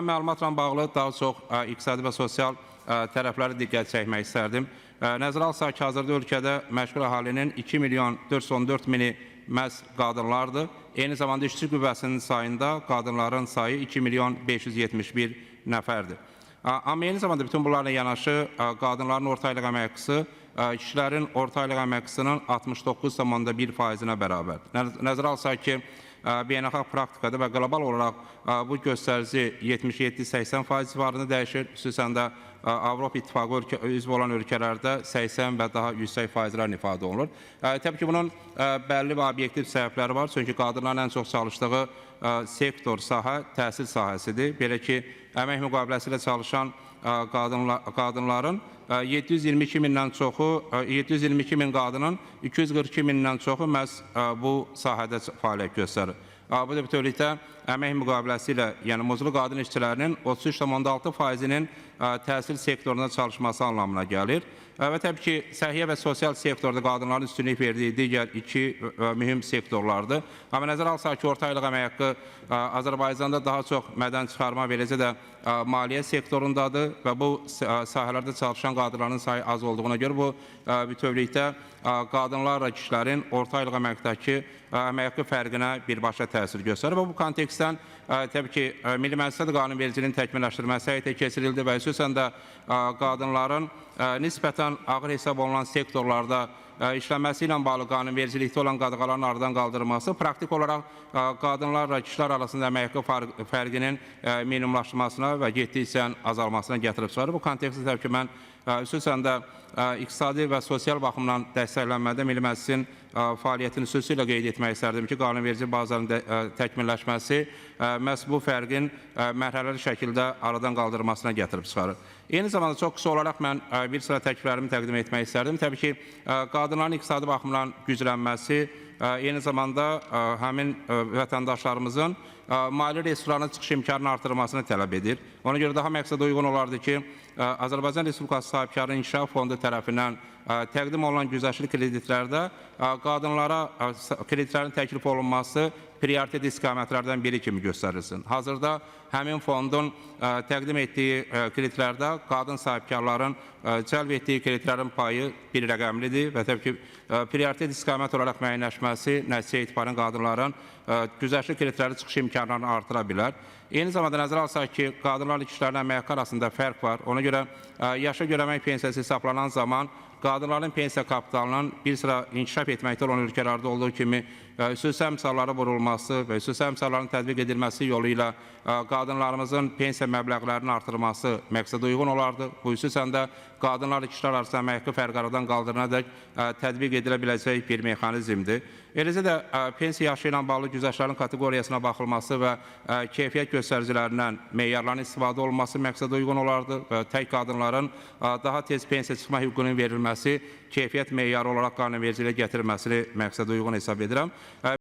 Məlumatla bağlı daha çox iqtisadi və sosial tərəfləri diqqət çəkmək istərdim. Nəzərə alsaq ki, hazırda ölkədə məşğul əhalinin 2 milyon 414 mini məhz qadınlardır. Eyni zamanda işçi qüvvəsinin sayında qadınların sayı 2 milyon 571 nəfərdir. Amma eyni zamanda bütün bunlarla yanaşı qadınların orta aylıq əmək haqqısı kişilərin orta aylıq əmək haqqısının 69,1 faizinə bərabərdir. Nəzərə alsaq ki, beynəlxalq praktikada və qlobal olaraq bu göstərici 77-80% civarında dəyişir. Xüsusən də Avropa İttifaqı üzv olan ölkələrdə 80 və daha yüksək faizlərlə ifadə olunur. Təbii ki, bunun bəlli və obyektiv səbəbləri var. Çünki qadınların ən çox çalışdığı sektor, sahə təhsil sahəsidir. Belə ki, əmək müqaviləsi ilə çalışan qadınların 722 mindən çoxu, 722 min qadının 242 mindən çoxu məhz bu sahədə fəaliyyət göstərir. Bu da bütövlükdə əmək müqaviləsi ilə, yəni muzlu qadın işçilərinin 33,6 faizinin təhsil sektorunda çalışması anlamına gəlir. Və təbii ki, səhiyyə və sosial sektorda qadınların üstünlük verdiyi digər iki mühüm sektorlardır. Amma nəzərə alsaq ki, orta aylıq əmək haqqı Azərbaycanda daha çox mədən çıxarma və eləcə də maliyyə sektorundadır və bu sahələrdə çalışan qadınların sayı az olduğuna görə bu bütövlükdə qadınlarla kişilərin orta aylıq əmək əmək haqqı fərqinə birbaşa təsir göstərir və bu kontekstdən təbii ki, Milli Məclisdə də qanunvericiliyin təkmilləşdirilməsi həyata keçirildi və xüsusən də qadınların nisbətən ağır hesab olunan sektorlarda işləməsi ilə bağlı qanunvericilikdə olan qadağaların aradan qaldırılması praktik olaraq qadınlarla kişilər arasında əmək haqqı fərqinin minimumlaşmasına və getdikcə azalmasına gətirib çıxarır. Bu kontekstdə təbii ki, mən xüsusən də iqtisadi və sosial baxımdan dəstəklənmədə Milli Məclisin fəaliyyətini xüsusilə qeyd etmək istərdim ki, qanunverici bazanın təkmilləşməsi məhz bu fərqin mərhələli şəkildə aradan qaldırılmasına gətirib çıxarır. Eyni zamanda çox qısa olaraq mən bir sıra təkliflərimi təqdim etmək istərdim. Təbii ki, qadınların iqtisadi baxımdan güclənməsi, eyni zamanda həmin vətəndaşlarımızın mali resurslarına çıxış imkanının artırılmasını tələb edir. Ona görə daha məqsədə uyğun olardı ki, Azərbaycan Respublikası Sahibkarlıq İnkişaf Fondu tərəfindən təqdim olunan güzəştli kreditlərdə qadınlara kreditlərin təklif olunması prioritet istiqamətlərdən biri kimi göstərilsin. Hazırda həmin fondun təqdim etdiyi kreditlərdə qadın sahibkarların cəlb etdiyi kreditlərin payı bir rəqəmlidir və təbii ki, prioritet istiqamət olaraq müəyyənləşməsi nəticə etibarən qadınların güzəştli kreditləri çıxış imkanlarını artıra bilər. Eyni zamanda nəzərə alsaq ki, qadınlarla kişilərin əmək haqqı arasında fərq var. Ona görə yaşa görə əmək pensiyası hesablanan zaman qadınların pensiya kapitalının bir sıra inkişaf etməkdə olan ölkələrdə olduğu kimi xüsusi əmsallara vurulması və xüsusi əmsalların tətbiq edilməsi yolu ilə qadınlarımızın pensiya məbləğlərinin artırılması məqsədə uyğun olardı. Bu xüsusən də qadınlarla kişilər arasında əmək haqqı fərqi aradan qaldırana dək tətbiq edilə biləcək bir mexanizmdir. Eləcə də pensiya yaşı ilə bağlı güzəştlərin kateqoriyasına baxılması və keyfiyyət göstəricilərindən meyarların istifadə olunması məqsədə uyğun olardı və tək qadınların daha tez pensiya çıxma hüququnun verilməsi keyfiyyət meyarı olaraq qanunvericiliyə gətirilməsini məqsədə uyğun hesab edirəm.